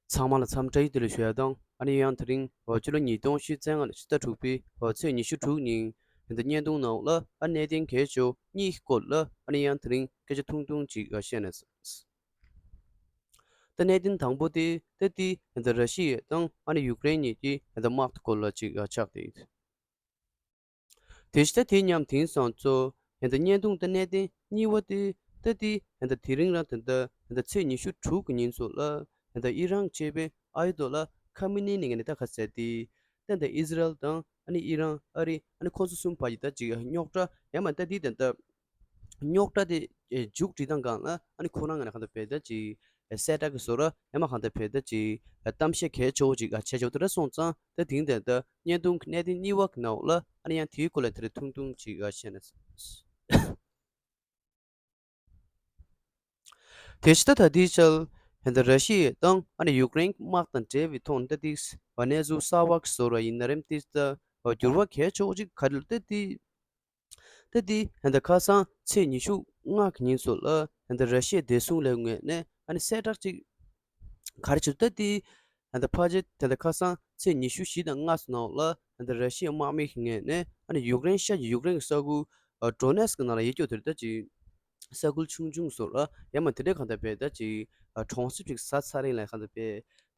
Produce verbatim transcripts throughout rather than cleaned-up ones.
ཚང་མ་ལ་འཚམས་འདྲི་བདེ་ལེགས་ཞུ་ཡ་དང་། ཨ་ནི་ཡང་དེ་རིང་ཕྱི་ལོ་ཉིས་སྟོང་ཉི་ཤུ་རྩ་ལྔ་ཕྱི་ཟླ་དྲུག་པའི་ཚེས་ཉི་ཤུ་དྲུག་ཉིན་ད་བརྙན་ཐུང་ནང་ལ་ཨ་གནད་དོན་གལ་ཆེ་བ་གཉིས་ཀྱི་སྐོར་ལ་ཨ་ནི་ཡང་དེ་རིང་སྐད་ཆ་ཐུང་ཐུང་ཅིག་བཤད་ན་བསམ། ད་གནད་དོན་དང་པོ་དེ་ད་དེ་ད་ར་ཤི་ཡ་དང་ཨ་ནི་ཡུཀ་རེན་གཉིས་ཀྱི་ད་དམག་དེ་སྐོར་ལ་ཅིག་ཆགས་ཏེ། དེ་ཕྱི་ད་དེ་མཉམ་དེང་སང་ཚོ་ད་བརྙན་ཐུང་ད་གནད་དོན་གཉིས་པ་དེ་ད་དེ་ད་དེ་རིང་རང་ད་ད་ཚེས་ཉི་ཤུ་དྲུག་གི་ཉིན་ཚོ་ལ་ད་ཨི་རན་ཆེ་བའི་ཨ་ཡ་ཏོ་ལ་ཁ་མི་ནི་ནི་ངས་ནི་ད་ག་ཟེར་དེ་ད་ད་ཨི་ཟི་རལ་དང་ཨ་ནི་ཨི་རན་ཨ་རི་ཨ་ནི་ཁོང་ཚོ་གསུམ་བར་གྱི་ད་ཅིག་རྙོག་དྲ་ཡང་མ་ད་དེ་ད་ད། རྙོག་དྲ་དེ་མཇུག་སྒྲིལ་སྟངས་སྒང་ལ་ཨ་ནི་ཁོ་རང་ང་ནས་གང་ལྟར་བས་ད་ཅིག་གསལ་བསྒྲགས་ཀྱི་བཟོ་འདྲ་ཡང་མ་གང་ལྟར་བས་ད་ཅིག་གཏམ་བཤད་གལ་ཆེ་བོ་ཅིག་བྱས་ཆོག་དེ་འདྲ་སོང་ཙང་ད་དེང་དེ་ད་བརྙན་ཐུང་གི་གནད་དོན་གཉིས་པ་གི་ནང་ལ་ཨ་ནི་ཡང་དེའི་སྐོར་ལ་དེ་རིང་ཐུང་ཐུང་ཅིག་བཤད་ན། དེ་ཕྱི་ད་ད་ལྟའི་ཆར་ད་ར་ཤི་ཡ་དང་ཨ་ནི་ཡུཀ་རེན་གྱི་དམག་དང་འབྲེལ་བའི་ཐོག་ནས་ད་ཏིག་གནས་ཚུལ་གསར་བ་ཞིག་བཟོ་འདྲ་ཡིན་ན་རེམ་ཏིག་ད་འགྱུར་བ་གལ་ཆེ་བོ་ཅིག་ག་རེ་ལ་ད་ཏིག་ད་འདི་ད་ཁ་སང་ཚེས་ཉི་ཤུ་ལྔ་གི་ཉིན་ཚོ་ལ་ད་ར་ཤི་ཡའི་བདེ་སྲུང་ལས་ཁུངས་ནས་ཨ་ནི་གསལ་བསྒྲགས་ཅིག་ག་རེ་བྱས་ད་འདི་ད་ཕལ་ཆེར་ད་ཁ་སང་ཚེས་ཉི་ཤུ་བཞི་དང་ལྔ་ཚོ་ནང་ལ་ད་ར་ཤི་ཡའི་དམག་མི་ཞིག་ངོས་ནས་ཨ་ནི་ཡུཀ་རེན་ཤར་གྱི་ཡུཀ་རེན་གྱི་ས་ཁུལ་ཌོ་ནེ་སི་ཀི་ནང་ལ་ཡོད་རྒྱུ་དེར་ད་ཅིག་ས་ཁུལ་ཆུང་ཆུང་ཚོ་ལ་ཡང་མ་དེ་འདྲའི་གང་ལྟར་བས་ད་ཅིག་གྲོང་གསེབ་ཅིག་ཟ་ཚར་རིང་ལ་གང་ལྟར་བས་ད་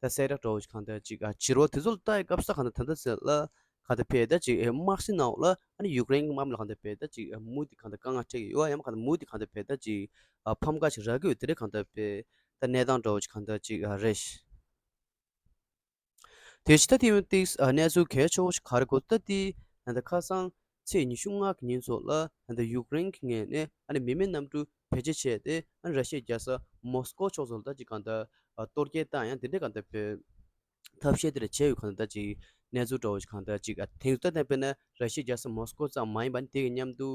གསལ་བསྒྲགས་འདྲ་བོ་ཞིག་གང་ལྟར་ཅིག་བྱེད་རོགས་དེ་ཚོ་ལ་ལྟ་ཡི་སྐབས་སུ་གང་ལྟར་ད་ལྟ་ཟེར་ལ། ག་ད་ཕེ་ད་ཅིག་དམག་སྲིད་ནང་ལ་ཨ་ནི་ཡུཀ་རེན་གྱི་དམག་མི་ལ་ག་ད་ཕེ་ད་ཅིག་མུ་དེ་ག་ད་དཀའ་ངལ་འཕྲད་ཀྱི་ཡོད་ཡང་མ་ག་ད་མུ་དེ་ག་ད་ཕེ་ད་ཅིག་ཕམ་ཁ་ཅིག་རག་གི་ཡོད་དེ་རེད་ག་ད་ཕེ་ད་གནས་སྟངས་འདྲ་བོ་ཅིག་ག་ད་ཅིག་རེད། དེ་ཕྱི་ད་དེ་ཡང་ཏིག་གནས་ཚུལ་གལ་ཆེ་བོ་ཞིག་ག་རེ་གོ་ད་དེ་ད་ཁ་སང་ཚེས་ཉི་ཤུ་ལྔ་གི་ཉིན་ཚོ་ལ་ད་ཡུཀ་རེན་གྱི་ངོས་ནས་ཨ་ནི་མི་མེད་གནམ་གྲུ་བེད་སྤྱོད་བྱས་ཏེ་ཨ་ནི་ར་ཤི་ཡའི་རྒྱལ་ས་མོ་སི་ཀོ་ཕྱོགས་སུ་ད་ཅིག་ག་ད་གཏོར་སྐྱོན་བཏང་ཡང་དེ་འདྲ་ག་ད་ཕེ། ཐབས་ཤེས་དེ་འདྲ་བྱས་ཡོད་གང་ལྟར་ཅིག་གནས་ཚུལ་འདྲ་བོ་ཞིག་གང་ལྟར་ཅིག་ཨ་དེང་སང་ད་དཔེར་ན་ར་ཤི་ཡའི་རྒྱལ་ས་མོ་སི་ཀོ་ཙམ་མ་ཡིན་པ་ནི་དེ་གི་མཉམ་དུ་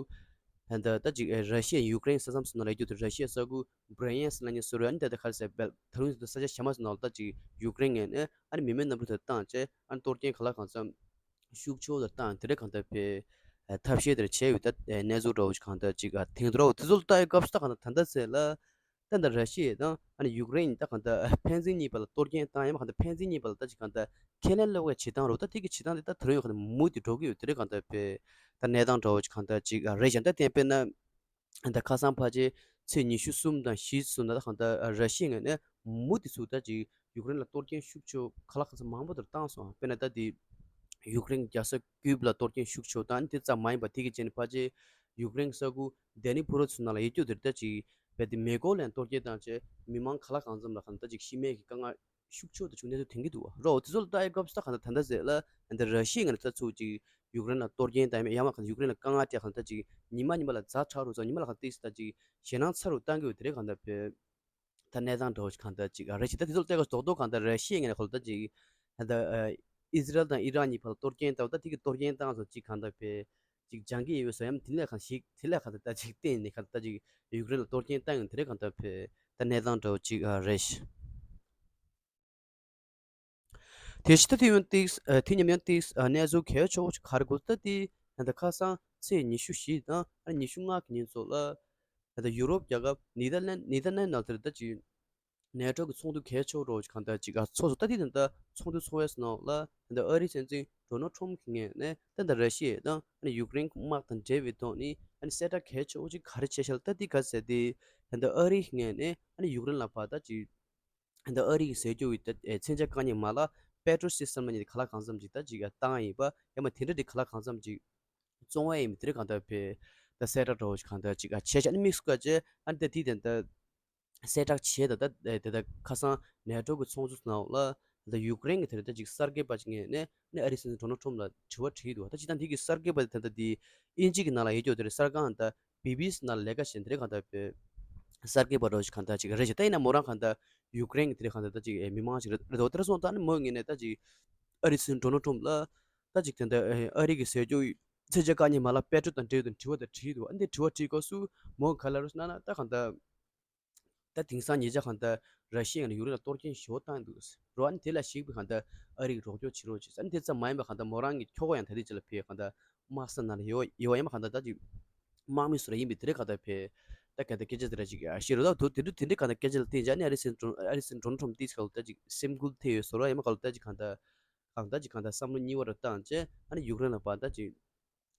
ད་ལྟ་ད་ཅིག་ཨེ་ར་ཤི་ཡ་ཡུཀ་རེན་ས་མཚམས་སུ་ན་ལ་ཡོད་རྒྱུ་དུ་ར་ཤི་ཡའི་ས་ཁུལ་བྷི་རེ་ཡན་སི་ལ་ཉེ་སུ་ར་ཨ་ནི་ད་ལྟ་ག་རེ་ཟེར་བལ་ད་རུང་ད་ས་ཆ་གཞན་མ་སུ་ན་ལ་ད་ཅིག་ཡུཀ་རེན་ངོས་ནས་ཨ་ནི་མི་མེད་གནམ་གྲུ་དེ་བཏང་བྱས་ཨ་ནི་གཏོར་སྐྱོན་ག་ལ་གང་འཚམ་ཤུགས་ཆེ་བོ་དེ་བཏང་དེ་འདྲ་གང་ལྟར་ཕེ་ཐབས་ཤེས་དེ་འདྲ་བྱས་ཡོད་ད་གནས་ཚུལ་འདྲ་བོ་ཞིག་གང་ལྟར་ཅིག་ཨ་དེང་དུ་ར་བོ་དེ་ཚོ་ལ་ལྟ་ཡི་སྐབས་སུ་ད་གང་ལྟར་ད་ལྟ་ཟེར་ལ། ད་ལྟ་ར་ཤི་ཡ་དང་ཨ་ནི་ཡུཀ་རེན་ད་གང་ལྟར་ཕན་ཚུན་གཉིས་བར་ལ་གཏོར་སྐྱོན་བཏང་ཡང་མ་གང་ལྟར་ཕན་ཚུན་གཉིས་བར་ལ་ད་ཅིག་གང་ལྟར་ཁས་ལེན་ལོག་གི་བྱེད་སྟངས་རོ་ད་དེ་གི་བྱེད་སྟངས་དེ་ད་དེ་རིང་ཡང་གང་ལྟར་མུ་དེ་འགྲོ་གི་ཡོད་དེ་རེད་གང་ལྟར་བས་ད་གནས་སྟངས་འདྲ་བོ་ཅིག་གང་ལྟར་ཅིག་རེད་ཀྱང་ད་བསྟན་དཔེར་ན་ད་ཁ་སང་ཕལ་ཆེར་ཚེས་ཉི་ཤུ་གསུམ་དང་བཞི་ཚོ་ན་ད་གང་ལྟར་ར་ཤི་ཡ་ངོས་ནས་མུ་དེ་ཚུགས་ད་ཅིག་ཡུཀ་རེན་ལ་གཏོར་སྐྱོན་ཤུགས་ཆེ་ག་ལ་གང་འཚམ་མང་པོ་དེར་བཏང་སོང་དཔེར་ན་ད་དེ་ཡུཀ་རེན་རྒྱལ་ས་ཀིབ་ལ་གཏོར་སྐྱོན་ཤུགས་ཆེ་བཏང་དེ་ཙམ་མ་ཡིན་པ་དེ་གི་རྗེས་ནས་ཕལ་ཆེར་ཡུཀ་རེན་ས་ཁུལ་དེ་ནི་ཕུ་རོ་ཚོ་ན་ལ་ཡོད་རྒྱུ་དེར་ད་ཅིག་རྦད་དེ་མེ་འཁོར་ལ་ཡང་གཏོར་སྐྱོན་བཏང་བྱས་མི་མང་ག་ལ་གང་འཚམ་ལ་གང་ལྟར་ཅིག་ཤི་རྨས་ཀྱི་དཀའ་ངལ་ཤུགས་ཆེ་དུ་བྱུང་གནས་ཚུལ་ཐོན་གྱི་འདུག་བ། རོ་དེ་ཚོ་ལ་ལྟ་ཡི་སྐབས་སུ་ད་གང་ལྟར་ད་ལྟ་ཟེར་ལ་འདི་ར་ཤི་ཡ་ངོས་ནས་ད་ཚུགས་ཅིག་ཡུཀ་རེན་ལ་གཏོར་སྐྱོན་བཏང་ཡང་མ་གང་ཡུཀ་རེན་ལ་དཀའ་ངལ་སྤྲད་གང་ལྟར་ཅིག་ཉི་མ་ཉི་མ་ལ་ཛ་དྲག་རུ་ཚོ་ཉི་མ་ལ་གང་ཏིག་སི་ད་ཅིག་ཞེད་སྣང་ཚ་རུ་བཏང་གི་ཡོད་དེ་རེད་གང་ལྟར་བས། ད་གནས་སྟངས་འདྲ་བོ་ཞིག་གང་ལྟར་ཅིག་རེད་ཅིག་ད་དེ་ཚོ་ལ་བལྟས་སྐབས་རྡོག་རྡོག་གང་ལྟར་ར་ཤི་ཡའི་ངོས་ནས་ཁོ་ལ་ད་ཅིག་ད་ལྟ་ཨི་ཟི་རལ་དང་ཨི་རན་གཉིས་བར་ལ་གཏོར་སྐྱོན་བཏང་ད་དེ་གི་གཏོར་སྐྱོན་བཏང་སོང་ཅིག་གང་ལྟར་བས་ཅིག་སྦྱང་གི་ཡོད་སོ་ཡང་དེ་ལས་གང་ཞིག་དེ་ལས་གང་ལྟར་ད་ཅིག་བརྟེན་ནས་གང་ལྟར་ད་ཅིག་ཡུཀ་རེན་ལ་གཏོར་སྐྱོན་བཏང་ཡོང་དེ་རེད་གང་ལྟར་བས་ད་གནས་སྟངས་འདྲ་བོ་ཅིག་རེད། དེ་ཕྱི་ད་དེ་ཡང་ཏིག་དེ་མཉམ་ཡང་ཏིག་གནས་ཚུལ་གལ་ཆེ་བོ་ཞིག་ག་རེ་གོ་ད་དེ་ད་ལྟ་ཁ་སང་ཚེས་ཉི་ཤུ་བཞི་དང་ཉི་ཤུ་ལྔ་གི་ཉིན་ཚོ་ལ། ད་ལྟ་ཡུ་རོབ་རྒྱལ་ཁབ་ནེ་དར་ལན་ནེ་དར་ལན་ནང་དེར་ད་ཅིག་ནེ་ཊོ་གི་ཚོགས་འདུ་གལ་ཆེ་བོ་འདྲ་བོ་ཅིག་གང་ལྟར་ཅིག་ཨ་ཚོགས་སོང་། ད་དེ་ད་ལྟ་ཚོགས་འདུ་ཚོགས་པའི་ནང་ལ་ད་ལྟ་ཨ་རིའི་སྲིད་འཛིན་ཌོ་ནལ་ཊམ་གྱི་ངོས་ནས་ད་ལྟ་ར་ཤི་ཡ་དང་ཨ་ནི་ཡུཀ་རེན་གྱི་དམག་དང་འབྲེལ་བའི་ཐོག་ནས་ཨ་ནི་གསལ་བསྒྲགས་གལ་ཆེ་བོ་ཅིག་ག་རེ་བྱས་ཤག་ད་དེ་ག་ཟེར་ཏེ་ད་ལྟ་ཨ་རིའི་ངོས་ནས་ཨ་ནི་ཡུཀ་རེན་ལ་ཕར་ད་ཅིག་ད་ལྟ་ཨ་རི་གི་ཟས་སྤྱོད་ཀྱི་ད་ཨེ་མཚོན་ཆ་བཀག་ཉར་མ་ལག་པེ་ཊྲོལ་སི་སི་ཊམ་ལ་ཉེ་ག་ལ་གང་འཚམ་ཅིག་ད་ཅིག་བཏང་ཡིན་པ་ཡང་མ་དེ་འདྲ་དེ་ག་ལ་གང་འཚམ་ཅིག་བཙོང་བ་ཡིན་པ་དེ་རིགས་གང་ལྟར་བས་ད་གསལ་བསྒྲགས་འདྲ་བོ་ཞིག་གང་ལྟར་ཅིག་ཨ་བྱས་ཤག་ཨ་ནི་དམིགས་སུ་བཀར་བྱས་ཨ་ནི་ད་དེ་ད་ལྟ་གསལ་བསྒྲགས་བྱས་ད་ད་དེ་ད་ཁ་སང་ནེ་ཊོ་གི་ཚོགས་འདུ་ནང་ལ་ད་ཡུཀ་རེན་གྱི་དེ་རིགས་ད་ཅིག་གསར་འགོད་པ་ཅིག་ངོས་ནས་ཨ་ནི་ཨ་རིའི་སྲིད་འཛིན་ཌོ་ནལ་ཊམ་ལ་དྲི་བ་དྲིས་འདུག་ད་ཅིག་ད་དེ་གི་གསར་འགོད་པ་དེ་ད་ད་དེ་དབྱིན་ཇི་གི་ནང་ལ་ཡོད་རྒྱུ་དེ་རེད་གསར་ཁང་ད་བི་བི་སི་ནང་ལས་ཀ་བྱེད་དེ་རེད་གང་ལྟར་བས་གསར་འགོད་པ་འདྲ་བོ་ཞིག་གང་ལྟར་ཅིག་རེད་ཅིག་ད་ཡིན་ན་མོ་རང་གང་ལྟར་ཡུཀ་རེན་གྱི་དེ་རེད་གང་ལྟར་ད་ཅིག་ཨེ་མི་མང་ཞིག་རེད་རེད་འདུག་དེ་འདྲ་སོང་ཙང་ནི་མོ་ངོས་ནས་ད་ཅིག་ཨ་རིའི་སྲིད་འཛིན་ཌོ་ནལ་ཊམ་ལ་ད་ཅིག་དེ་འདྲ་ཨེ་ཨ་རི་གི་ཟས་སྤྱོད་མཚོན་ཆ་བཀག་ཉར་མ་ལག་པེ་ཊྲོལ་དང་འབྲེལ་ཡོད་དུ་དྲི་བ་དང་དྲིས་འདུག་ཨ་འདི་དྲི་བ་དྲིས་སྐབས་སུ་མོ་ག་ལ་རུ་ན་ན་ད་གང་ལྟར་ད་དེང་སང་ཉེ་ཆར་གང་ལྟར་ར་ཤི་ཡ་ནས་ཡུཀ་རེན་ལ་གཏོར་སྐྱོན་ཞེ་པོ་བཏང་འདུག་རོ། ཨ་ནི་དེ་ལ་གཞིགས་པའི་གང་ལྟར་ཨ་རི་གི་རོགས་སྐྱོར་བྱེད་རོགས་བྱེད། ཨ་ནི་དེ་ཙམ་མ་ཡིན་པ་གང་ལྟར་མོ་རང་གི་ཁྱོ་ག་ཡང་ད་ལྟའི་ཆ་ལ་ཕེབས་གང་ལྟར་དམག་ས་ནང་ལ་ཡོད་ཡོད་ཡིན་པ་གང་ལྟར་ད་ཅིག་དམག་མི་སུ་ར་ཡིན་པའི་དེ་རིགས་གང་ལྟར་ཕེབས་ ད་ག་ད་སྐད་ཆ་དེ་འདྲ་ཅིག་བཤད་རོགས། ད་དུ་དེ་འདྲ་དེ་འདྲ་གང་ལྟར་སྐད་ཆ་ལ་བརྟེན་བྱས་ནས་ཨ་རིའི་སྲིད་འཛིན་ཨ་རིའི་སྲིད་འཛིན་ཌོ་ནལ་ཊམ་ཏིས་ག་ལ་ད་ཅིག་སེམས་འགུལ་ཐེབས་ཡོད་བཟོ་འདྲ། ཡང་མ་ག་ལ་ད་ཅིག་གང་ལྟར་གང་ལྟར་ཅིག་གང་ལྟར་བསམ་བློ་གཉིས་པ་རུ་བཏང་བྱས་ཨ་ནི་ཡུཀ་རེན་ལ་ཕར་ད་ཅིག་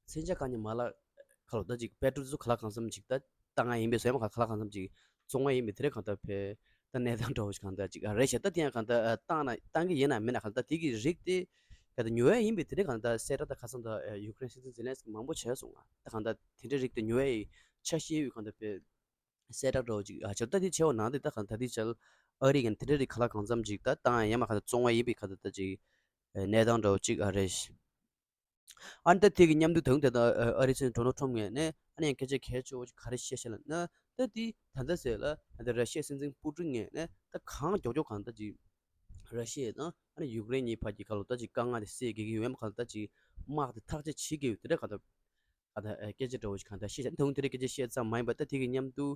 མཚོན་ཆ་གང་ཉིད་མ་ལག་ག་ལ་ད་ཅིག་པེ་ཊྲོལ་ཚོ་ག་ལ་གང་འཚམ་ཅིག་ད་བཏང་ཡ་ཡིན་པས་སོ། ཡང་མ་ག་ལ་གང་འཚམ་ཅིག་བཙོང་ཡ་ཡིན་པས། དེ་རེད་གང་ལྟར་ཕར་ད་གནས་སྟངས་འདྲ་བོ་ཞིག་གང་ལྟར་ཅིག་རེད་ཤག་ད་དེ་ཡང་གང་ལྟར་བཏང་ན་བཏང་གི་ཡིན་ན་མིན་ན་གང་ལྟར་དེ་གི་རིགས་དེ་ག་ད་ཉོ་ཡ་ཡིན་པས། དེ་རེད་གང་ལྟར་གསལ་བསྒྲགས་ད་ཁ་སང་ད་ཡུཀ་རེན་སྲིད་འཛིན་ཛེ་ལན་སི་ཀི་མང་པོ་བྱས་སོང་ང་། ད་གང་ལྟར་དེ་འདྲའི་རིགས་དེ་ཉོ་ཡ་ཡི་འཆར་གཞི་ཡོད་གང་ལྟར་ཕར། གསལ་བསྒྲགས་འདྲ་བོ་ཅིག་ཨ་བྱས། ད་དེ་བྱས་པ་ནང་དེ་ད་གང་ད་དེ་བྱས་ཨ་རི་གན་དེ་འདྲ་རིགས་ག་ལ་གང་འཚམ་ཅིག་ད་བཏང་ཡ་ཡ་མ་ག་ད་བཙོང་བ་ཡིན་པའི་ག་ད་ད་ཅིག་གནས་སྟངས་འདྲ་བོ་ཅིག་ཨ་རེད། ཨ་ནི་ད་དེ་གི་མཉམ་དུ་ད་དུང་དེ་ད་ཨ་རིའི་སྲིད་འཛིན་ཌོ་ནལ་ཊམ་ངོས་ནས་ཨ་ནི་ཡང་སྐད་ཆ་གལ་ཆེ་བོ་ཅིག་ག་རེ་བཤད་ཤག་ལབ་ན། ད་དེ་ད་ལྟ་ཟེར་ལ་ད་ལྟ་ར་ཤི་ཡའི་སྲིད་འཛིན་པུ་ཏིན་ངོས་ནས་ད་གང་མགྱོགས་མགྱོགས་གང་ད་ཅིག་ར་ཤི་ཡ་དང་ཨ་ནི་ཡུཀ་རེན་གཉིས་བར་གྱི་ག་ལ་ད་ཅིག་དཀའ་ངལ་དེ་སེལ་དགོས་ཀྱི་ཡོད་ཡ་མ་ག་ད་ད་ཅིག་དམག་དེ་ཐག་གཅོད་བྱེད་དགོས་ཡོད་དེ་འདྲ་ག་ད། ག་ད་སྐད་ཆ་འདྲ་བོ་ཞིག་གང་ལྟར་བཤད་བྱས། ད་དུང་དེ་འདྲའི་སྐད་ཆ་བཤད་ཙམ་མ་ཡིན་པར་ད་དེ་གི་མཉམ་དུ་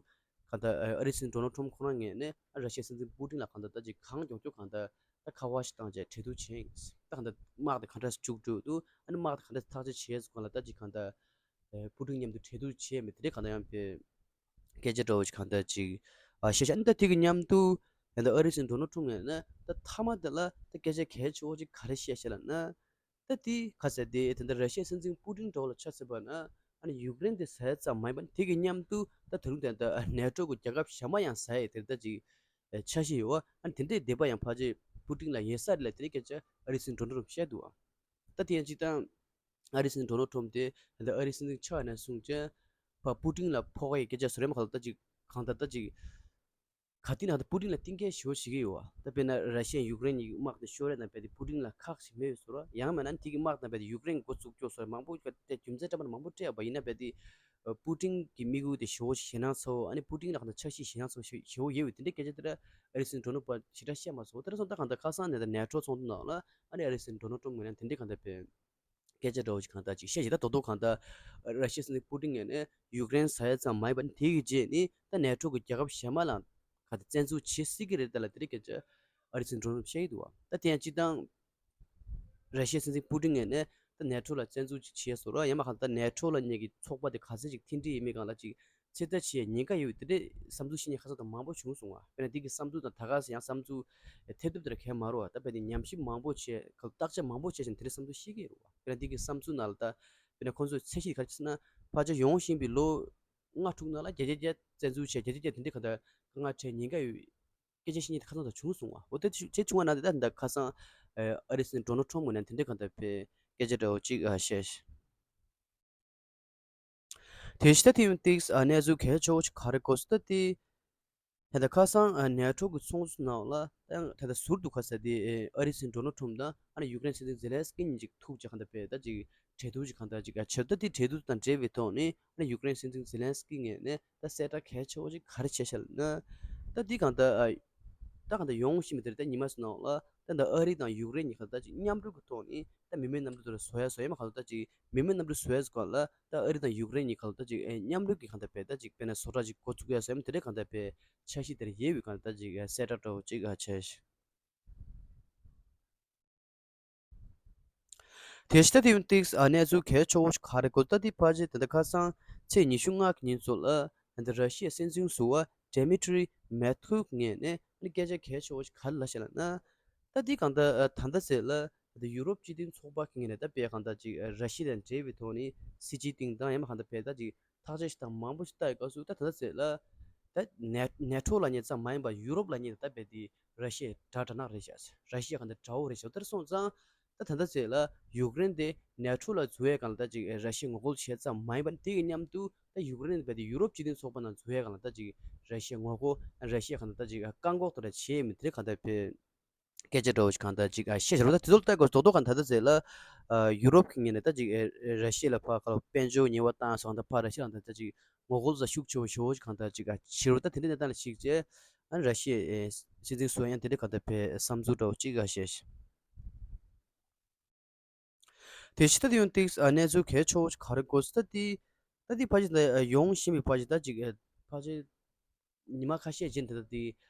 གང་ལྟར་ཨ་རིའི་སྲིད་འཛིན་ཌོ་ནལ་ཊམ་ཁོ་རང་ངོས་ནས་ཨ་ར་ཤི་ཡའི་སྲིད་འཛིན་པུ་ཏིན་ལ་གང་ལྟར་ད་ཅིག་གང་མགྱོགས་མགྱོགས་གང་ལྟར་ད་ཁ་པར་ཞིག་བཏང་བྱས་གྲོས་བསྡུར་བྱེད། ད་གང་ལྟར་དམག་དེ་ག་འདྲ་མཇུག་སྒྲིལ་འདུག་ཨ་ནི་དམག་དེ་ག་འདྲ་ཐག་གཅོད་བྱེད་ཟེར་གང་ལ་ད་ཅིག་གང་ལྟར་ཨ་པུ་ཏིན་མཉམ་དུ་གྲོས་བསྡུར་བྱེད་མེད་དེ་འདྲའི་གང་ལྟར་ཡང་པའི་སྐད་ཆ་འདྲ་བོ་ཞིག་གང་ལྟར་ཅིག་ཨ་བཤད་བྱས། ཨ་ནི་ད་དེ་གི་མཉམ་དུ་ཡང་ད་ཨ་རིའི་སྲིད་འཛིན་ཌོ་ནལ་ཊམ་ངོས་ནས་ད་མཐའ་མ་དེ་ལ་ད་སྐད་ཆ་གལ་ཆེ་བོ་ཅིག་ག་རེ་བཤད་ཤག་ལབ་ན། ད་དེ་ག་ཟེར་དེ་ད་ལྟ་ར་ཤི་ཡའི་སྲིད་འཛིན་པུ་ཏིན་འདྲ་བོ་ལ་ཆ་མཚོན་པ་ན་ཨ་ནི་ཡུཀ་རེན་དེ་ཟ་ཡ་ཙམ་མ་ཡིན་པ་དེ་གི་མཉམ་དུ་ད་ད་རུང་ད་ལྟ་ནེ་ཊོ་གི་རྒྱལ་ཁབ་གཞན་པ་ཡང་ཟ་ཡ་དེ་ལྟ་ཅིག་འཆར་གཞི་ཡོད་པ། ཨ་ནི་དེ་འདྲའི་འདོད་པ་ཡང་ཕལ་ཆེར་པུ་ཏིན་ལ་ཡོད་ས་རེད་ལབ་དེ་འདྲའི་སྐད་ཆ་ཨ་རིའི་སྲིད་འཛིན་ཌོ་ནལ་ཊམ་བཤད་འདུག་ད་དེ་ཡང་སྤྱིར་བཏང་ཨ་རིའི་སྲིད་འཛིན་ཌོ་ནལ་ཊམ་དེ་ད་ལྟ་ཨ་རིའི་སྲིད་འཛིན་ཆགས་ནས་བཟུང་བྱས་ཕར་པུ་ཏིན་ལ་ཕོག་ཡའི་སྐད་ཆ་བཟོ་རེད་མ་ག་ལ་ད་ཅིག་གང་ལྟར་ད་ཅིག་ག་དེ་ན་ད་པུ་ཏིན་ལ་གཏིང་སྐྱེལ་ཞེ་པོ་བྱེད་ཀྱི་ཡོད་པ། ད་དཔེར་ན་ར་ཤི་ཡ་ཡུཀ་རེན་གཉིས་ཀྱི་དམག་དེ་ཤོར་རེད་ན་རྦད་དེ་པུ་ཏིན་ལ་ཁག་ཅིག་མེད་པའི་བཟོ་འདྲ། ཡང་མིན་ན་དེ་གི་དམག་དང་རྦད་དེ་ཡུཀ་རེན་འགོ་བཙུགས་ཀྱོག་བཟོ་འདྲ་མང་པོ་རྒྱུ་མཚན་འདྲ་མིན་མང་པོ་སྤྲད་པ་ཡིན་ན་རྦད་དེ་པུ་ཏིན་གྱི་དམིགས་ཡུལ་དེ་ཞེ་པོ་ཞེད་སྣང་ཚ་བོ། ཨ་ནི་པུ་ཏིན་ལ་གང་ལྟར་འཆར་གཞི་ཞེད་སྣང་ཚ་བོ་ཞེ་པོ་ཡོད་པའི་དེ་འདྲའི་སྐད་ཆ་དེ་འདྲ་ཨ་རིའི་སྲིད་འཛིན་ཌོ་ནལ་ཊམ་ཞེ་དྲག་བཤད་མ་སོང་། དེ་འདྲ་སོང་ད་གང་ལྟར་ཁ་སང་ནས་ད་ནེ་ཊོ་ཚོགས་འདུ་ནང་ལ་ཨ་ནི་ཨ་རིའི་སྲིད་འཛིན་ཌོ་ནལ་ཊམ་ངོས་ནས་དེ་འདྲའི་གང་ལྟར་པའི་སྐད་ཆ་འདྲ་བོ་ཞིག་གང་ལྟར་ཅིག་བཤད་ཅིག་ད་རྡོག་རྡོག་གང་ལྟར་ར་ཤི་ཡའི་སྲིད་འཛིན་པུ་ཏིན་ངོས་ནས་ཡུཀ་རེན་ཟ་ཡ་ཙམ་མ་ཡིན་པར་དེ་གི་རྗེས་ནི་ད་ནེ་ཊོ་གི་རྒྱལ་ཁབ་གཞན་མ་ལ་ག་ད་བཙན་འཛུལ་བྱེད་སྲིད་ཀྱི་རེད་ད་ལ་དེ་འདྲའི་སྐད་ཆ་ཨ་རིའི་སྲིད་འཛིན་ཌོ་ནལ་ཊམ་བཤད་ཀྱི་འདུག་བ། ད་དེ་ཡང་སྤྱིར་བཏང་ར་ཤི་ཡའི་སྲིད་འཛིན་པུ་ཏིན་ངོས་ནས་ད་ནེ་ཊོ་ལ་བཙན་འཛུལ་ཅིག་བྱས་སོང་ར། ཡང་མ་གང་ལྟར་ནེ་ཊོ་ལབ་མཁན་གྱི་ཚོགས་པ་དེ་ག་ཚད་ཅིག་མཐུན་སྒྲིལ་ཡིན་མིན་སྒང་ལ་ཅིག་ཕྱིར་ལྟ་བྱེད་ཉེན་ཁ་ཡོད་དེ་འདྲའི་བསམ་ཚུལ་བཤད་མཁན་ཁ་སང་དང་མང་པོ་བྱུང་སོང་བ། དཔེར་ན་འདི་གི་བསམ་ཚུལ་དང་ད་ག་སེ་ཡང་བསམ་ཚུལ་ཐེབས་ཐུབ་དེ་འདྲ་གང་ཡང་མ་རེད་བ། ད་དཔེ་དེ་ཉམས་ཞིབ་མང་པོ་བྱས་ཁ་བརྟག་དཔྱད་མང་པོ་བྱས་ཤིང་དེ་འདྲའི་བསམ་ཚུལ་བཤད་ཀྱི་རེད་བ། དཔེར་ན་འདི་གི་བསམ་ཚུལ་ནང་ལ་ད་དཔེར་ན་ཁོང་ཚོས་ཚད་གཞི་ག་རེ་བྱས་ན་ཕལ་ཆེར་ཡོང་བཞིན་པའི་ལོ་ལྔ་དྲུག་ནང་ལ་བརྒྱ་ཆ་བརྒྱ་བཙན་འཛུལ་བྱས་བརྒྱ་ཆ་བརྒྱ་དེ་འདྲའི་ག་ད་དཀའ་ངལ་འཕྲད་ཉེན་ཁ་ཡོད། སྐད་ཆ་བཤད་མཁན་དེ་ཁ་སང་དང་བྱུང་སོང་བ། འོ་དེ་དེ་བྱུང་བ་ན་དེ་ད་ད་ཁ་སང་ཨ་རིའི་སྲིད་འཛིན་ཌོ་ནལ་ཊམ་ངོས་ནས་དེ་འདྲའི་གང་ལྟར་པའི་སྐད་ཆ་འདྲ་བོ་ཅིག་ཨ་བཤད། དེ་ཕྱི་ད་དེ་ཡང་ཏིག་ཨ་གནས་ཚུལ་གལ་ཆེ་བོ་ཅིག་ག་རེ་གོ་སོང་ད་དེ། ད་ལྟ་ཁ་སང་ཨ་ནེ་ཊོ་གི་ཚོགས་འདུ་ནང་ལ་ད་ཡང་ད་ལྟ་ཟུར་དུ་ཁ་ས་དེ་ཨ་རིའི་སྲིད་འཛིན་ཌོ་ནལ་ཊམ་དང་ཨ་ནི་ཡུཀ་རེན་སྲིད་འཛིན་ཛེ་ལན་སི་ཀི་གཉིས་ཅིག་ཐུག་བྱས་གང་ལྟར་པའི་ད་ཅིག་གྲོས་བསྡུར་ཅིག་གང་ལྟར་ཅིག་ཨ་བྱས། ད་དེ་གྲོས་བསྡུར་དང་འབྲེལ་བའི་ཐོག་ནས་ཨ་ནི་ཡུཀ་རེན་སྲིད་འཛིན་ཛེ་ལན་སི་ཀི་ངོས་ནས་ད་གསལ་བསྒྲགས་གལ་ཆེ་བོ་ཅིག་ག་རེ་བྱས་ཤག་ལབ་ན། ད་འདི་གང་ལྟར་ཨ་ད་གང་ལྟར་ཡོང་བཞིན་པའི་དེར་ད་ཉི་མ་ཚོ་ནང་ལ་ད་ད་ཨ་རི་དང་ཡུཀ་རེན་གཉིས་ཁ་ད་ཅིག་མཉམ་རུབ་ཀྱི་ཐོག་ནས་ད་མི་མེད་གནམ་གྲུ་དེ་ལ་བཟོ་ཡ་བཟོ་ཡ་མ་གང་ལྟར་ད་ཅིག་མི་མེད་གནམ་གྲུ་བཟོ་ཡ་ཟེར་གང་ལ་ད་ཨ་རི་དང་ཡུཀ་རེན་གཉིས་ཁ་ད་ཅིག་ཨེ་མཉམ་རུབ་ཀྱི་གང་ལྟར་བས་ད་ཅིག་དཔེར་ན་བཟོ་གྲྭ་ཅིག་འགོ་བཙུགས་ཡ་བཟོ་ཡ་མ་དེ་འདྲའི་གང་ལྟར་བས་འཆར་གཞི་དེར་ཡོད་པའི་གང་ལྟར་ད་ཅིག་ཨེ་གསལ་བསྒྲགས་འདྲ་བོ་ཅིག་ཨ་བྱས། དེ་ཕྱི་ད་དེ་ཡང་ཏིག་ཨ་གནས་ཚུལ་གལ་ཆེ་བོ་ཞིག་ག་རེ་གོ་ད་དེ་ཕལ་ཆེར་ད་ལྟ་ཁ་སང་ཚེས་ཉི་ཤུ་ལྔ་གི་ཉིན་ཚོ་ལ་ད་ལྟ་ར་ཤི་ཡའི་སྲིད་འཛིན་ཟུར་པ་ཌི་མི་ཊི་རི་མེད་ཐུབ་ངོས་ནས་ཨ་ནི་སྐད་ཆ་གལ་ཆེ་བོ་ཞིག་ག་རེ་ལབ་ཤག་ལབ་ན། ད་དེ་གང་ལྟར་ཨ་ད་ལྟ་ཟེར་ལ་ད་ལྟ་ཡུ་རོབ་སྤྱི་མཐུན་ཚོགས་པ་གི་ངོས་ནས་ད་དཔེ་གང་ལྟར་ཅིག་ཨ་ར་ཤི་ཡ་དང་འབྲེལ་བའི་ཐོག་ནས་སི་ཅིན་ཕིང་དང་ཡང་མ་གང་ལྟར་བས་ད་ཅིག་ཐག་གཅོད་ཞིག་དང་མང་པོ་ཞིག་བལྟ་ཡི་སྐབས་སུ་ད་ད་ལྟ་ཟེར་ལ་ད་ནེ་ནེ་ཊོ་ལབ་མཁན་ཙམ་མ་ཡིན་པར་ཡུ་རོབ་ལབ་མཁན་ད་དཔེ་དེ་ར་ཤི་ཡའི་དགྲ་དགྲ་ནག་རེད་ཤག་ར་ཤི་ཡ་གང་ལྟར་དགྲ་བོ་རེད་ཤག་དེར་སོང་ཙང་ད་ད་ལྟ་ཟེར་ལ་ཡུཀ་རེན་དེ་ནེ་ཊོ་ལ་འཛུལ་ཡས་སྒང་ལ་ད་ཅིག་ར་ཤི་ཡས་ངོ་རྒོལ་བྱས་ཙམ་མ་ཡིན་པར་དེ་གི་མཉམ་དུ་ད་ཡུཀ་རེན་དེ་དཔེ་དེ་ཡུ་རོབ་སྤྱི་མཐུན་ཚོགས་པ་ནང་འཛུལ་ཡས་སྒང་ལ་ད་ཅིག་ར་ཤི་ཡ་ངོ་རྒོལ་ར་ཤི་ཡ་གང་ལྟར་ད་ཅིག་བཀག་འགོག་དེ་འདྲ་བྱས་མི་དེ་གང་ལྟར་བས། སྐད་ཆ་འདྲ་བོ་ཞིག་གང་ལྟར་ཅིག་ཨ་བཤད་བཞག་རོགས། ད་དེ་ཚོ་ལ་ལྟ་དགོས་རྡོག་རྡོག་གང་ད་ལྟ་ཟེར་ལ་ཨ་ཡུ་རོབ་ཀྱི་ངོས་ནས་ད་ཅིག་ཨ་ར་ཤི་ཡ་ལ་ཕར་ཁ་ལ་དཔལ་འབྱོར་ཉེས་པ་བཏང་སོང་ད་ཕར་ར་ཤི་ཡ་ལ་ད་ད་ཅིག་ངོ་རྒོལ་ཟ་ཤུགས་ཆེ་བོ་ཞེ་བོ་ཞིག་གང་ལྟར་ཅིག་ཨ་བྱེད་རོགས། ད་དེ་འདྲའི་གནས་སྟངས་ལ་གཞིགས་བྱས་ཨ་ར་ཤི་ཡའི་ཨེ་སྲིད་འཛིན་སུ་ཡང་དེ་འདྲའི་གང་ལྟར་བས་བསམ་ཚུལ་འདྲ་བོ་ཅིག་ཨ་བཤད། དེ་ཕྱི་ད་དེ་ཡང་ཏིག་ཨ་གནས་ཚུལ་གལ་ཆེ་བོ་ཞིག་ག་རེ་གོ་སོང་ད་དེ་ད་དེ་ཕལ་ཆེར་ད་ཡོང་བཞིན་པའི་ཕལ་ཆེར་ད་ཅིག་ཨ་ཕལ་ཆེར་ཉི་མ་ཁ་ཤས་རྗེས་འདི་ལྟ་དེ་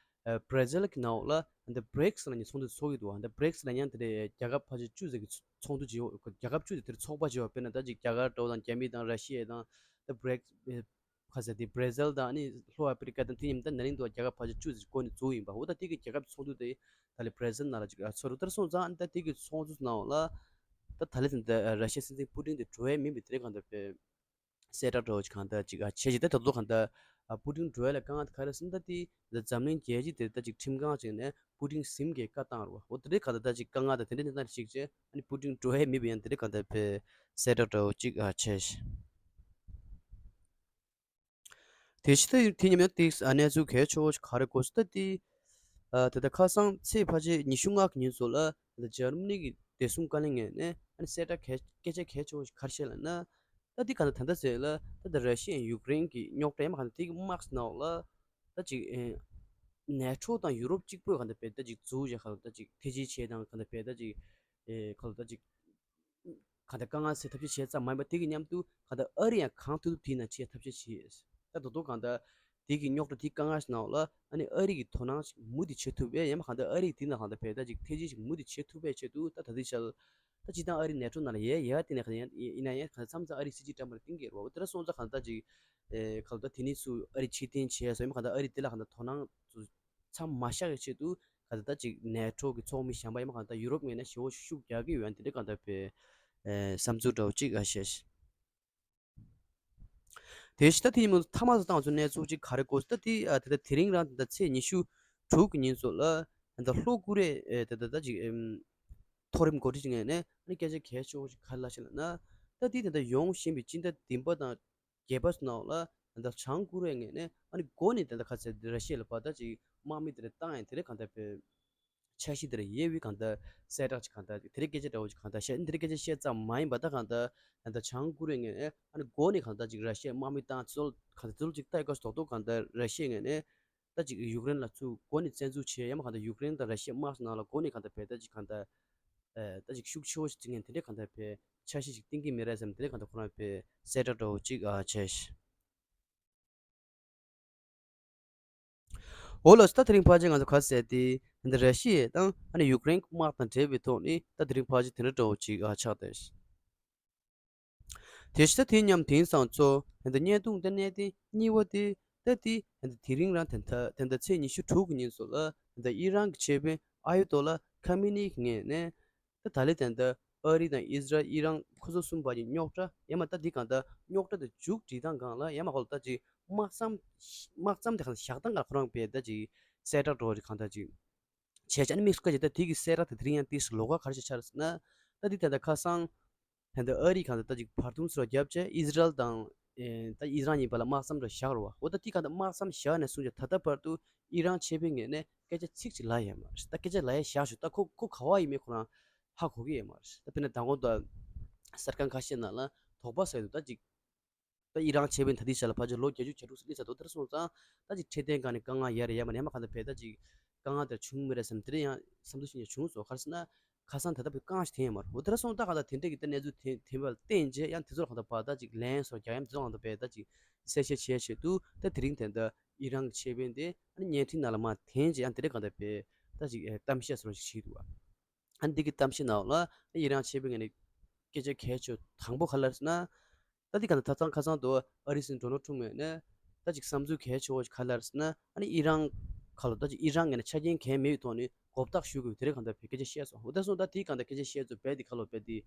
ཨ་བྷ་ར་ཟིལ་གྱི་ནང་ལ་འདི་བྷི་རིགས་ལབ་མཁན་ཚོགས་འདུ་ཚོགས་ཀྱི་འདུག་ཨ་འདི་བྷི་རིགས་ལབ་མཁན་དེ་རེད། རྒྱལ་ཁབ་ཕལ་ཆེར་བཅུ་ཙམ་གྱི་ཚོགས་འདུ་ཅིག་ཡོད། རྒྱལ་ཁབ་བཅུ་དེ་དེར་ཚོགས་པ་ཅིག་ཡོད། དཔེར་ན་ད་ཅིག་རྒྱ་གར་འདྲ་བོ་དང་རྒྱ་མི་དང་ར་ཤི་ཡ་དང་ད་བྷི་རིགས་ཨ་ ཁ་ཟེར་དེ་བྷར་ཟིལ་དང་ཨ་ནི་ལྷོ་ཨ་ཕི་རི་ཀ་དང་དེ་མཉམ་དུ་ན་ནིང་དུ་རྒྱལ་ཁབ་ཕལ་ཆེར་བཅུ་ཙམ་སྒོ་ནས་འཛུགས་ཡིན་པ། འོ་ད་དེ་གི་རྒྱལ་ཁབ་ཚོགས་འདུ་དེ་ད་ལས་བྷར་ཟིལ་ནང་ལ་ཅིག་ཨ་ཚོགས་རུ་ད་སོང་ཙང་ཨ་ནི་ད་དེ་གི་ཚོགས་འདུ་ནང་ལ་ད་ད་ལས་ད་ད་ར་ཤི་ཡའི་སྲིད་འཛིན་པུ་ཏིན་དེ་འགྲོ་ཡས་མིན་པའི་དེ་རེད་གང་ལྟར་པའི་གསལ་བསྒྲགས་འདྲ་བོ་ཅིག་གང་ལྟར་ཅིག་ཨ་བྱས་ཅིག་ད་ད་དུང་གང་ལྟར་ཨ་པུ་ཏིན་འགྲོ་ཡས་ལ་དཀའ་ངལ་དེ་ག་རེ་ཟེར་ན་ད་དེ་ད་འཛམ་གླིང་རྒྱལ་སྤྱི་དེ་ད་ཅིག་ཁྲིམས་ཁང་ཅིག་ནས་པུ་ཏིན་ཟིན་གྱི་བཀའ་བཏང་རུ་བ། འོ་དེ་འདྲའི་གང་ལྟར་ད་ཅིག་དཀའ་ངལ་དང་དེ་འདྲའི་གནས་སྟངས་ཤིག་བྱས་ཨ་ནི་པུ་ཏིན་འགྲོ་ཡས་མེད་པའི་ཡང་དེ་འདྲའི་གང་ལྟར་པའི་གསལ་བསྒྲགས་འདྲ་བོ་ཅིག་ཨ་བྱས། དེ་བཞིན་ད་དེ་མཉམ་ཡང་དེ་གནས་ཚུལ་གལ་ཆེ་བོ་ཞིག་ག་རེ་གོ་སོང་ད་དེ། ཨ་དེ་ལྟར་ཁ་སང་ཚེས་ཕལ་ཆེར་ཉི་ཤུ་ལྔ་གི་ཉིན་ཚོ་ལ་ད་འཇར་མ་ནི་གི་བདེ་སྲུང་བཀའ་བློན་ངོས་ནས་ཨ་ནི་གསལ་བསྒྲགས་གལ་སྐད་ཆ་གལ་ཆེ་བོ་ཞིག་ག་རེ་བཤད་ལབ་ན། ད་དེ་ག་ད་ད་ལྟ་ཟེར་ལ་ད་ད་ར་ཤི་ཡ་ཡུཀ་རེན་གི་རྙོག་དྲ་ཡང་མ་ག་ད་དེ་གི་དམག་སྣ་ལ་ད་ཅིག་ཨེ་ནེ་ཊོ་དང་ཡུ་རོབ་གཅིག་པོས་ག་ད་བས་ད་ཅིག་འཛུགས་བྱས་ག་ད་ཅིག་ཐེ་ཇུས་བྱས་དང་ག་ད་བས་ད་ཅིག་ཨེ་ག་ད་ཅིག་ག་ད་དཀའ་ངལ་སེལ་ཐབས་ཤེས་བྱས་ཙམ་མ་ཡིན་པ་དེ་གི་མཉམ་དུ་ག་ད་ཨ་རི་ཡང་གང་ཐུབ་ཐུབ་དེའི་ནང་ཆས་ཐབས་ཤེས་བྱས། ད་དོ་དོ་གང་ལྟར་དེ་གི་རྙོག་དྲ་དེ་དཀའ་ངལ་ཞིག་ནང་ལ་ཨ་ནི་ཨ་རི་གི་དོ་སྣང་ཞིག་མུ་མཐུད་བྱེད་ཐུབ་པས་ཡང་མ་གང་ལྟར་ཨ་རི་གི་དེ་ནང་གང་ལྟར་བས་ད་ཅིག་ཐེ་ཇུས་ཞིག་མུ་མཐུད་བྱེད་ཐུབ་པའི་ཆེད་དུ་ད་ད་ལྟའི་ཆར་ད་སྤྱིར་བཏང་ཨ་རི་ནེ་ཊོ་ནང་ལ་ཡས་ཡས་དེ་ནས་གང་ཡིན་ན་ཡང་གང་མཚམས་མཚམས་ཨ་རི་སྲིད་ཇུས་བཀྲམ་པར་གཏིང་སྐྱེལ་རོགས་དེ་འདྲ་སོང་ཙང་གང་ལྟར་ཅིག་ཨེ་གང་ལྟར་དེ་ནས་ཚུར་ཨ་རི་ཕྱིར་འཐེན་བྱས་སོ་ཡང་མ་གང་ལྟར་ཨ་རི་དེ་ལ་གང་ལྟར་དོ་སྣང་ཚུར་མཚམས་མ་བཞག་པའི་ཆེད་དུ་ག་ད་ད་ཅིག་ནེ་ཊོ་གི་ཚོགས་མི་གཞན་པ་ཡང་མ་གང་ད་ཡུ་རོབ་ངོས་ནས་ཞེ་བོ་ཤུགས་རྒྱག་གི་ཡོད་ཡང་དེ་འདྲ་གང་ལྟར་བས་ཨེ་བསམ་ཚུལ་འདྲ་བོ་ཅིག་ཨ་བཤད། དེ་བཞིན་ད་དེ་ཡིན་མོད་མཐའ་མ་སུ་བཏང་ཚོ་གནས་ཚུལ་ཅིག་ག་རེ་གོ་ད་དེ་ཨ་ད་ད་དེ་རིང་རང་ད་ད་ཚེས་ཉི་ཤུ་དྲུག་གི་ཉིན་ཚོ་ལ་ད་ལྷོ་ཀོ་རི་ཡའི་ད་ད་ད་ཅིག་ཨེམ་མཐོ་རིམ་འགོ་ཁྲིད་ཅིག་ངོས་ནས་ཨ་ནི་སྐད་ཆ་གལ་ཆེ་བོ་ཞིག་ག་རེ་ལབ་ཤེས་ལབ་ན། ད་དེ་ད་ད་ཡོང་བཞིན་པའི་སྤྱི་ཟླ་བདུན་པ་དང་བརྒྱད་པ་ནང་ལ་ད་ལྟ་བྱང་ཀོ་རི་ཡ་ངོས་ནས་ཨ་ནི་འགོ་ནས་ད་ལྟ་ཁ་ཚད་ར་ཤི་ཡ་ལ་བར་ཐག་ཅིག་དམག་མི་དེ་འདྲ་བཏང་ཡང་དེ་རིང་གང་ལྟར་བའི་འཆར་གཞི་དེ་འདྲ་ཡོད་པའི་གང་ལྟར་གསལ་བསྒྲགས་ཅིག་གང་ལྟར་དེ་རིང་སྐད་ཆ་འདྲ་བོ་ཅིག་གང་ལྟར་བཤད་དེ་རིང་སྐད་ཆ་བཤད་ཙམ་མ་ཡིན་པ་ད་གང་ལྟར་ད་ལྟ་བྱང་ཀོ་རི་ཡ་ངོས་ནས་ཨ་ནི་འགོ་ནས་གང་ལྟར་ཅིག་ར་ཤི་ཡ་དམག་མི་བཏང་ཚུལ་གང་ལྟར་ཚུལ་ཅིག་ལྟ་ཡི་སྐབས་སུ་རྡོག་རྡོག་གང་ལྟར་ར་ཤི་ཡ་ངོས་ནས་ད་ཅིག་ཡུཀ་རེན་ལ་ཚུར་འགོ་ནས་བཙན་འཛུལ་བྱས་ཡང་མ་གང་ལྟར་ཡུཀ་རེན་དང་ར་ཤི་ཡ་དམག་ནང་ལ་འགོ་ནས་གང་ལྟར་བས་ད་ཅིག་གང་ལྟར་ཨེ་ད་ཅིག་ཤུགས་ཆེ་བོ་ཞིག་བྱེད་མཁན་དེ་འདྲས་གང་ལྟར་བས་འཆར་གཞི་ཞིག་བཏིང་གི་མེད་རེད་བསམ་དེ་འདྲས་གང་ལྟར་ཁོ་རང་བས་གསལ་བསྒྲགས་འདྲ་བོ་ཅིག་ཨ་བྱས་ཤག་འོ་ལགས་སོ། ད་དེ་རིང་ཕལ་ཆེར་ང་ཚོ་ག་ཟེར་ཏེ་འདི་ར་ཤི་ཡ་དང་ཨ་ནི་ཡུཀ་རེན་དམག་དང་འབྲེལ་བའི་ཐོག་ནས་ད་དེ་རིང་ཕལ་ཆེར་དེ་འདྲ་འདྲ་བོ་ཅིག་ཨ་ཆགས་བསྡད་ཤག་དེ་བཞིན་ད་དེ་མཉམ་དེང་སང་ཚོ་ད་བརྙན་ཐུང་དེ་གནས་དེ་གཉིས་པ་དེ་ད་དེ་ད་དེ་རིང་རང་ད་ད་ད་ཚེས་ཉི་ཤུ་དྲུག་གི་ཉིན་སོ་ལ་ད་ཨི་རན་གྱི་ཆེད་དཔོན་ཨ་ཡུ་ཏོ་ལ་ཁ་མི་ནི་གི་ངོས་ནས་ད་ད་ལེ་ད་ད་ཨ་རི་དང་ཨི་ཟི་རལ་ཨི་རན་ཁོ་ཚོ་གསུམ་བར་གྱི་རྙོག་དྲ་ཡང་མ་ད་དེ་གང་ད་རྙོག་དྲ་དེ་མཇུག་སྒྲིལ་སྟངས་སྒང་ལ་ཡང་མ་ཁོ་ལ་ད་ཅིག་དམག་མཚམས་དམག་མཚམས་དེ་གང་བཞག་སྟངས་སྒང་ཁོ་རང་བས་ད་ཅིག་གསལ་བསྒྲགས་འདྲ་བོ་ཅིག་གང་ད་ཅིག་བྱས་ཙང་ཨ་ནི་དམིགས་སུ་བཀར་བྱས་ད་དེ་གི་གསལ་བསྒྲགས་དེ་དེ་རིང་ཡང་ཏིས་ལོགས་ཀ་ག་རེ་ཞིག་ཆགས་རེད་ཟེར་ན། ད་དེ་ད་ལྟ་ཁ་སང་ད་ལྟ་ཨ་རི་གང་ད་ད་ཅིག་བར་འདུམ་སོགས་བརྒྱབ་བྱས་ཨི་ཟི་རལ་དང་ཨེ་ད་ཨི་རན་གཉིས་བར་ལ་དམག་མཚམས་རེ་བཞག་རེད་བ། འོ་ད་དེ་གང་ད་དམག་མཚམས་བཞག་ནས་བཟུང་བྱས་ད་ལྟ་བར་དུ་ཨི་རན་ཆེད་དཔོན་ངོས་ནས་སྐད་ཆ་ཚིག་གཅིག་ལབ་ཡོད་མ་རེད། ད་སྐད་ཆ་ལབ་ཡ་བཞག་ཞུ་ད་ཁོ་ཁོ་ག་བ་ཡིན་མིན་ཁོ་རང་ཧ་གོ་གི་ཡོད་མ་རེད། ད་དཔེར་ན་མདང་དགོང་ད་གསར་ཁང་ཁ་ཤས་ནང་ལ་དོགས་པ་ཟེར་འདུག་ད་ཅིག་ད་ཨི་རན་ཆེད་དཔོན་ད་ལྟའི་ཆ་ལ་ཕལ་ཆེར་ལོ་བརྒྱད་ཅུ་གྱ་དྲུག་ཙམ་སླེབས་ཚར་འདུག་དེར་སོང་ཙང་ད་ཅིག་འཕྲོད་བསྟེན་སྒང་ནས་དཀའ་ངལ་ཡོད་རེད་ཡ་མ་རེད་ཡ་མ་གང་ལྟར་བས་ད་ཅིག་དཀའ་ངལ་དེ་བྱུང་མི་རེད་བསམ་དེ་རིང་ཡང་བསམ་ཚུལ་ཞིག་ཀྱང་བྱུང་སོང་། ག་རེ་ཟེར་ན་ཁ་སང་ད་ལྟ་བུ་དཀའ་ངལ་ཞིག་ཐོན་ཡོད་མ་རེད། འོ་དེར་སོང་ད་གང་ལྟར་དེ་འདྲས་ཀྱི་ད་གནས་ཚུལ་ཐོན་ཐོན་པ་ལ་བརྟེན་རྗེས་ཡང་དེ་ཚོར་གང་ལྟར་བར་ད་ཅིག་ལན་སོགས་རྒྱག་ཡ་དེ་ཚོ་གང་ལྟར་བས་ད་ཅིག་གསལ་བཤད་བྱེད་ཆེད་དུ་ད་དེ་རིང་དེ་འདྲ་ཨི་རན་གྱི་ཆེད་དཔོན་དེ་ཨ་ནི་བརྙན་འཕྲིན་ནང་ལ་མར་འཐེན་རྗེས་ཡང་དེ་འདྲས་གང་ལྟར་བས་ད་ཅིག་གཏམ་བཤད་སོགས་ཤིག་བྱས་འདུག་བ། ཨ་ནི་འདི་གི་གཏམ་བཤད་ནང་ལ་ཨི་རན་ཆེད་དཔོན་ངོས་ནས་སྐད་ཆ་གལ་ཆེ་དང་པོ་ག་རེ་ལབ་ཟེར་ན། ད་འདི་ག་ད་ད་ཚང་ཁ་སང་དུ་ཨ་རིའི་སྲིད་འཛིན་ཌོ་ནལ་ཊམ་ངོས་ནས་ད་ཅིག་བསམ་ཚུལ་གལ་ཆེ་བོ་ཞིག་ག་རེ་ལབ་ཟེར་ན། ཨ་ནི་ཨི་རན་ག་ལོ་ད་ཅིག་ཨི་རན་ངོས་ནས་ཆ་རྐྱེན་གང་མེད་པའི་ཐོག་ནས་མགོ་བཏགས་ཞུ་དགོས་དེ་རིང་གང་ལྟར་བས་སྐད་ཆ་བཤད་སོང་། འོ་ད་སོང་ད་དེའི་གང་ལྟར་སྐད་ཆ་བཤད་ཚུལ་རྦད་དེ་ག་ལོ་རྦད་དེ་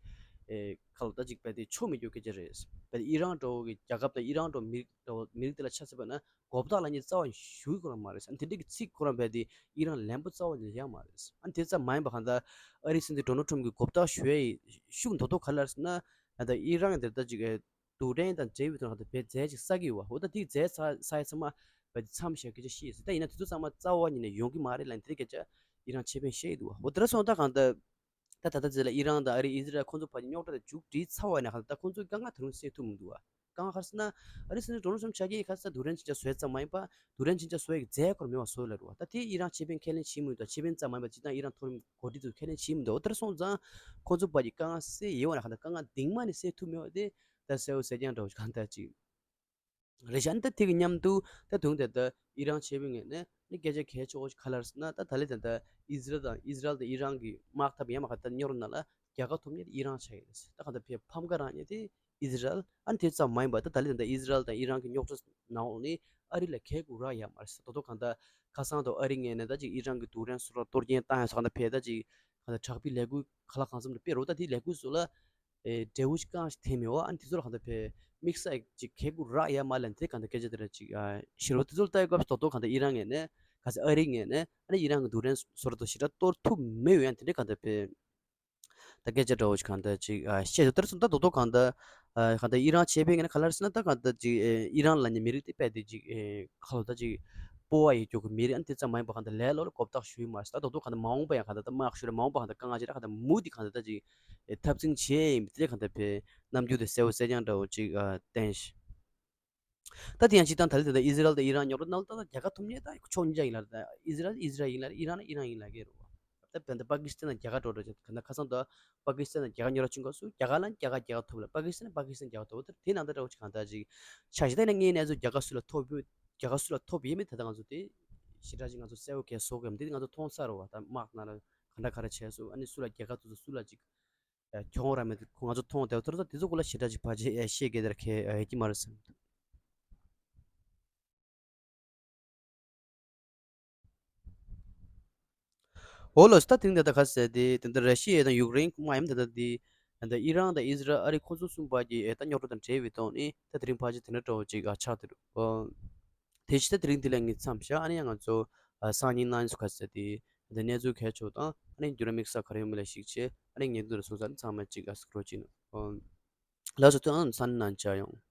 ཨེ་ག་ལོ་ད་ཅིག་རྦད་དེ་ཆོ་མི་རྒྱུ་སྐད་ཆ་རེད། རྦད་དེ་ཨི་རན་འདྲ་བོ་གི་རྒྱལ་ཁབ་དང་ཨི་རན་འདྲ་བོ་མི་རིགས་འདྲ་བོ་མི་རིགས་དེ་ལ་ཆ་མཚོན་པ་ན། མགོ་བཏགས་ལབ་མཁན་རྩ་བ་ནས་ཞུ་གི་ཁོ་རང་མ་རེད། ཨ་ནི་དེ་འདྲ་གི་ཚིག་ཁོ་རང་རྦད་དེ་ཨི་རན་ལན་པོ་རྩ་བ་ནས་ཡོད་མ་རེད། ཨ་ནི་དེ་ཙམ་མ་ཡིན་པ་གང་ལྟར་ཨ་རིའི་སྲིད་འཛིན་ཌོ་ནལ་ཊམ་གྱིས་མགོ་བཏགས་ཞུ་ཡའི་ཤུགས་མདོ་མདོ་ག་རེ་ལབ་ཟེར་ན། ད་ལྟ་ཨི་རན་གྱི་དེ་ལྟ་ཅིག་རྡུལ་ཕྲན་དང་འབྲེལ་བའི་ཐོག་ནས་ད་ལྟ་རྦད་རྫས་ཅིག་བསགས་ཀྱི་ཡོད་པ། འོ་ད་དེ་རྫས་བསགས་བསགས་ཡ་ཚང་མ་རྦད་དེ་མཚམས་བཞག་སྐད་ཆ་བཤད་ཡོད་ཟེར། ད་ཡིན་ན་དེ་ཚོ་ཚང་མ་རྩ་བ་ཉིད་ནས་ཡོང་གི་མ་རེད་ལབ་ནས་དེ་འདྲ་སྐད་ཆ་ཨི་རན་ཆེད་དཔོན་བཤད་ཡོད་འདུག་བ། འོ་དེ་འདྲ་སོང་ད་གང་ལྟར། ད་ད་ལྟ་ཟེར་ལ་ཨི་རན་དང་ཨ་རི་ཨི་ཟི་རལ་ཁོང་ཚོ་བར་གྱི་རྙོག་དྲ་དེ་མཇུག་སྒྲིལ་ཚར་བ་ནས་གང་ལྟར་ཁོང་ཚོས་དཀའ་ངལ་ད་རུང་སེལ་ཐུབ་མི་འདུག་བ། དཀའ་ངལ་ག་རེ་ཟེར་ན། ཨ་རིའི་སྲིད་འཛིན་ཌོ་ནལ་ཊམ་ཆ་རྐྱེན་ག་རེ་ཟེར་ན་རྡུལ་ཕྲན་ཅིག་བཟོས་ཙམ་མ་ཡིན་པ། རྡུལ་ཕྲན་ཅིག་བཟོ་ཡག་རྫས་སྐོར་མེད་པ་བཟོས་ལ་རུ་བ། ད་དེ་ཨི་རན་ཆེད་དཔོན་ཁས་ལེན་བྱེད་མི་འདུག་ཆེད་དཔོན་ཙམ་མ་ཡིན་པ་སྤྱིར་བཏང་ཨི་རན་མཐོ་རིམ་འགོ་ཁྲིད་ཚོས་ཁས་ལེན་བྱེད་མི་འདུག་འོ་དེར་སོང་ཙང་ཁོང་ཚོ་བར་གྱི་དཀའ་ངལ་སེལ་ཡོད་བ་ན་གང་ལྟར་དཀའ་ངལ་འདིང་མ་ནས་སེལ་ཐུབ་མེད་པ་དེ་ད་གསལ་བོ་གསལ་རྐྱང་འདྲ་བོ་ཞིག་གང་ལྟར་ཅིག་རེད་ཤག་ཨ་ནི་ད་དེ་གི་མཉམ་དུ་ད་དུང་ད་ལྟ་ཨི་རན་ཆེད་དཔོན་ངོས་ནས་ནི་སྐད་ཆ་གལ་ཆེ་བོ་ཞིག་ག་རེ་ལབ་ཟེར་ན། ད་ད་ལྟ་ད་ལྟ་ཨི་ཟི་རལ་དང་ཨི་ཟི་རལ་དང་ཨི་རན་གྱི་དམག་འཐབ་ཡང་མ་ག་ད་རྙོག་དྲ་ནང་ལ་རྒྱལ་ཁ་ཐོབ་མཁན་དེ་ཨི་རན་ཆགས་ཡོད་རེད། ད་ག་ད་ཕར་ཕམ་ཁ་རག་མཁན་དེ་ ཨི་ཟི་རལ། ཨ་ནི་དེ་ཙམ་མ་ཡིན་པར་ད་ད་ལི་ད་ལྟ་ཨི་ཟི་རལ་དང་ཨི་རན་གྱི་རྙོག་དྲ་ནང་ལོགས་ནས་ཨ་རི་ལ་གལ་དགོས་རག་ཡ་མ་རེད་ཟེར། ད་དུང་གང་ལྟར་ཁ་སང་དུ་ཨ་རི་ངོས་ནས་ད་ཅིག་ཨི་རན་གྱི་རྡུལ་ཕྲན་སོ་སོར་གཏོར་སྐྱོན་བཏང་ཡ་སོགས་ད་ཕེ་ད་ཅིག་གང་ལྟར་དྲག་པོའི་ལས་འགུལ་ག་ལ་གང་འཚམ་དུ་སྤེལ་རོགས། ད་དེའི་ལས་འགུལ་སོགས་ལ་ཨེ་འབྲས་བུ་ཞིག་རྐང་ཞིག་ཐེབས་མེད་པ། ཨ་ནི་དེ་ཚོ་ལ་གང་ལྟར་ཕེ་དམིགས་བསལ་ཅིག་གལ་དགོས་རག་ཡ་མ་ལན་དེ་གང་ལྟར་སྐད་ཆ་དེ་འདྲ་ཅིག་ཨ་ཤེས་རོགས། དེ་ཚོ་ལ་ལྟ་ཡི་སྐབས་སུ་ད་དུང་གང་ལྟར་ཨི་རན་ངོས་ནས་ག་ཚོད་ཨ་རི་ངོས་ནས་ཨ་ནི་ཨི་རན་གྱི་རྡུལ་ཕྲན་སོ་སོར་དུ་ཞེ་དྲག་གཏོར་ཐུབ་མེད་ཡོད་ཡང་དེ་འདྲ་གང་ལྟར་ཕེ། ད་སྐད་ཆ་འདྲ་བོ་ཞིག་གང་ལྟར་ཅིག་ཨ་བཤད་འདུག་དེར་སོང་ད་རྡོག་རྡོག་གང་ལྟར་ཨ་གང་ལྟར་ཨི་རན་བྱས་པའི་ངོས་ནས་ག་ལ་རེད་ཟེར་ན། ད་གང་ལྟར་ཅིག་ཨེ་ཨི་རན་ལབ་མཁན་མི་རིགས་དེ་དཔེ་དེ་ཅིག་ཨེ་ཁ་ལོ་ད་ཅིག་སྤོབས་པ་ཡོད་རྒྱུ་གི་མི་རིགས། ཨ་ནི་དེ་ཙམ་མ་ཡིན་པ་གང་ལྟར་ལས་སླ་པོ་ལ་མགོ་བཏགས་ཞུ་ཡི་མ་རེད། ད་རྡོག་རྡོག་གང་ལྟར་མ་འོངས་པ་ཡང་གང་ལྟར་ད་དམག་ཤོར་རེད། མ་འོངས་པ་གང་ལྟར་དཀའ་ངལ་ཆེ་ར། གང་ལྟར་མུ་མཐུད་གང་ལྟར་ད་ཅིག་ཨེ་འཐབ་འཛིང་བྱས་ཡིན་པ་དེ་གང་ལྟར་ཕེ་རྣམ་འགྱུར་དེ་གསལ་པོ་གསལ་རྐྱང་འདྲ་བོ་ཅིག་ཨ་བསྟན་ཤག་ད་དེ་ཡང་སྤྱིར་བཏང་ད་ལི་དེ་ད་ཨི་ཟི་རལ་དང་ཨི་རན་རྙོག་དྲ་ནང་ལ་ད་ལྟ་རྒྱལ་ཁ་ཐོབ་མཁན་ད་ཕྱོགས་གཉིས་ཆ་ཡིན་ལ། ད་ཨི་ཟི་རལ་ཨི་ཟི་རལ་ཡིན་ལ། ཨི་རན་ཨི་རན་ཡིན་ལ་གི་རེད་བ། ད་བན་ད་པ་ཀི་སི་ཐན་དང་རྒྱ་གར་འགྲོ་འགྲོ་བྱེད་ག་ན་ཁ་སང་ད་པ་ཀི་སི་ཐན་དང་རྒྱ་གར་རྙོག་དྲ་ཆུང་ཁ་སུ་རྒྱ་གར་ལ་རྒྱ་གར་རྒྱ་གར་ཐོབ་ལ། པ་ཀི་སི་ཐན་པ་ཀི་སི་ཐན་རྒྱ་གར་ཐོབ། ད་དེ་ནང་ད་འདྲ་བོ་ཅིག་གང་ད་ཅིག་ཆ་ཞིག་ད་ཡིན་ན་ངའི་གནས་ཚུལ་རྒྱ་གར་སུ་ལ་ཐོབ་ཡོད། རྒྱ་གར་སུ་ལ་ཐོབ་ཡོད་མེད་ད་ད་ང་ཚོ་དེ་ཞེ་དྲག་ཅིག་ང་ཚོ་གསལ་པོ་གས་བཟོ་གས་མི་འདུག་ང་ཚོ་མཐོང་ས་རེད་བ། ད་དམག་ནང་ལ་ག་འདྲ་ག་རེ་བྱས་སོང་། ཨ་ནི་སུ་ལ་རྒྱལ་ཁ་ཐོབ་སོང་། སུ་ལ་ཅིག་ཨ་གྱོང་རག་མེད་དུ་ཁོ་ང་ཚོ་མཐོང་བསྡད་པ་ཐོར་ཐོར་དེ་ཚོ་སྐོར་ལ་ཞེ་དྲག་ཅིག་ཕལ་ཆེར་ཨེ་བཤད་དགོས་དེར་ཁེ་ཨེ་ཀྱི་མ་རེད་བསམ། འོ་ལགས་སོ། ད་དེ་རིང་ད་ལྟ་ག་ཟེར་དེ་ད་ལྟ་ར་ཤི་ཡ་དང་ཡུཀ་རེན་དམག་ཡམ་ད་ལྟ་དེ་ད་ལྟ་ཨི་རན་དང་ཨི་ཟི་རལ་ཨ་རི་ཁོ་ཚོ་གསུམ་བར་གྱི་ཨེ་ད་རྙོག་དྲ་དང་འབྲེལ་བའི་ཐོག་ནས་ད་དེ་རིང་ཕལ་ཆེར་དེ་འདྲ་འདྲ་བོ་ཅིག་ཨ་ཆགས་བསྡད་འདུག་དེ་བཞིན་ད་དེ་རིང་འདི་ལ་ངས་མཚམས་བཞག་ཨ་ནི་ཡང་ང་ཚོ་ཨ་སང་ཉིན་གནངས་ཉིན་སུ་ག་ཟེར་དེ་ད་ལྟ་གནས་ཚུལ་གལ་ཆེ་བ་དང་ཨ་ནི་བརྒྱུད་རིམ་དམིགས་བསལ་ག་རེ་ཡོད་མེད་ལ་གཞིགས་བྱས་ཨ་ནི་ཉིན་ཐོ་རུ་སོང་ཙང་ཚང་མ་གཅིག་ཨ་གཟིགས་རོགས་གྱིས་གནང་། ལགས་སོ། ཐུགས་རྗེ་ཆེ། གནངས་ཉིན་མཇལ་ཡོང་།